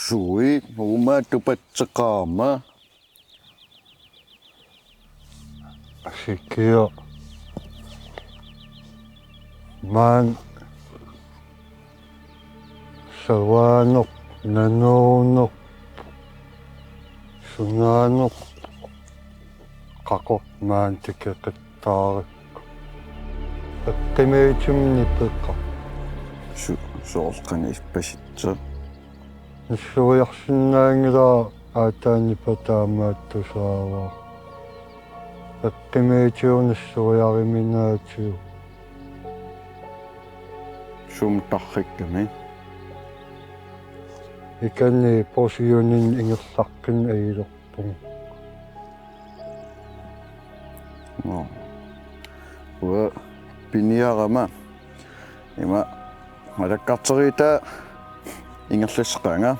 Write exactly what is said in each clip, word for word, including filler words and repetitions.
Sui, uuma tupatseqaama. Asikiaq. Maani savaaneq, nanuuneq, sunaaneq, qaqortoq maani tikeqattaarukku. Eqqumiitsunik nipeqarpoq. Su-, soorlu qanoq ippasitsoq? Nusseriarsinnaanngilara aatsaat nipaa taamaattusaavara. Eqqumiitsunik nusseriariminaatsigu. Sumi tarrikkami? Ikanni porsiunin ingerlaqqinneq ajulerpunga. Nå. Uanga piniarama. Ima malakkarteriitaa ingerlassaqaanga.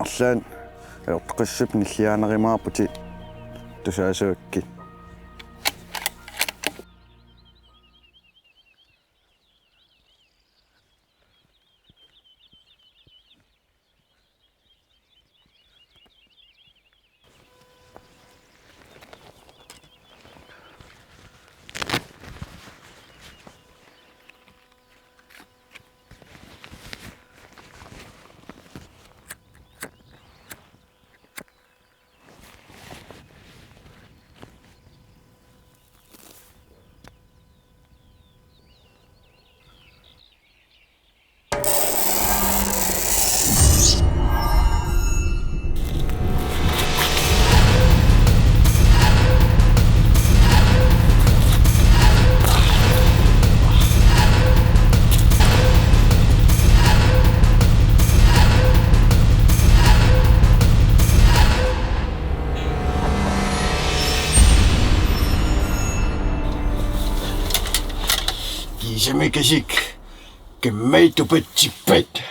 Arlaannik ajortoqassapput nilliaanarumaarputit tusaasuakkit. Kiisami kasik, kimmai tupatsippat.